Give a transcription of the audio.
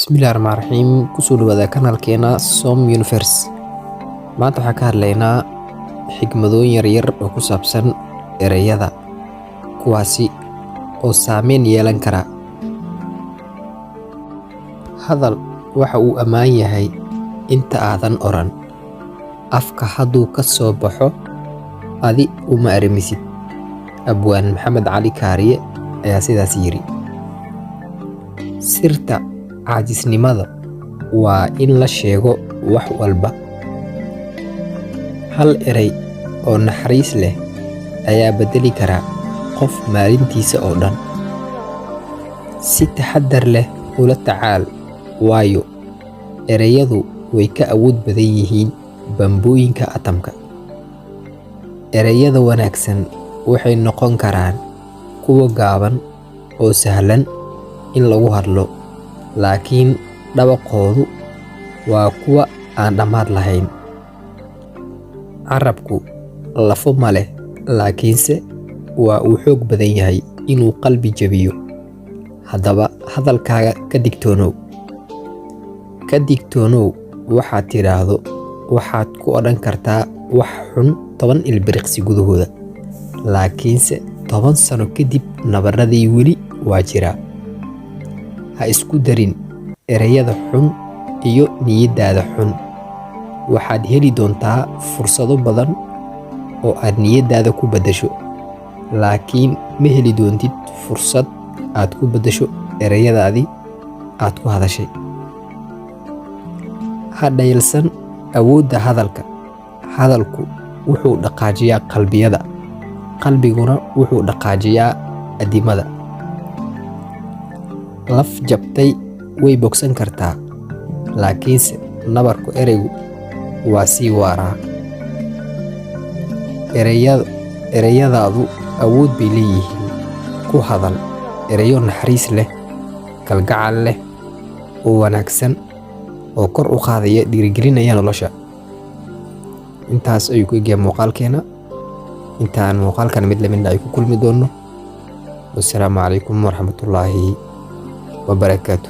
Bismillahi Raxmaani Raxiim. Kusoo dhawaada kanaalkeena Som Universe. Maanta waxaan ka hadlaynaa xigmadooyin yaryar oo ku saabsan ereyada, kuwaasi oo saameyn yeelan kara. Hadal waxa uu ammaan yahay inta aadan oran. Afka hadduu ka soo baxo, adi uma arrimisid. Abwaan Maxamed Cali Kaariye ayaa sidaas yiri. Sirta caajisnimada waa in la sheego wax walba. Hal erey oo naxariis leh ayaa beddeli kara qof maalintiisa oo dhan. Si taxaddar leh ula tacaal, waayo ereyadu way ka awood badan yihiin bambooyinka atamka. Ereyada wanaagsan waxay noqon karaan kuwo gaaban oo sahlan in lagu hadlo, laakiin dhawaqoodu waa kuwo aan dhammaad lahayn. Carabku lafo ma leh, laakiinse waa uu xoog badan yahay inuu qalbi jabiyo. Haddaba hadalkaaga ka digtoonow. Ka digtoonow waxaad tidhaahdo. Waxaad ku odhan kartaa wax xun 10 ilbiriqsi gudahooda, laakiinse 10 sano kadib nabarradii weli waa jiraa. Ha isku darin ereyada xun iyo niyaddaada xun. Waxaad heli doontaa fursado badan oo aad niyaddaada ku beddesho, laakiin ma heli doontid fursad aad ku beddesho ereyadaadii aad ku hadashay. Ha dhayalsan awoodda hadalka. Hadalku wuxuu dhaqaajiyaa qalbiyada, qalbiguna wuxuu dhaqaajiyaa addimada. Laf jabtay way bogsan kartaa, laakiinse nabarku ereygu waa sii waaraa. Ereyadaadu awood bay leeyihiin. Ku hadal ereyo naxariis leh, kalgacal leh, oo wanaagsan, oo kor u qaadaya, dhiirigelinaya nolosha. Intaas ayuu ku egyahay muuqaalkeena. Intaan muuqaalkan mid lamidna ay ku kulmi doonno, wassalaamu calaykum waraxmatullaahi wabarakaatu.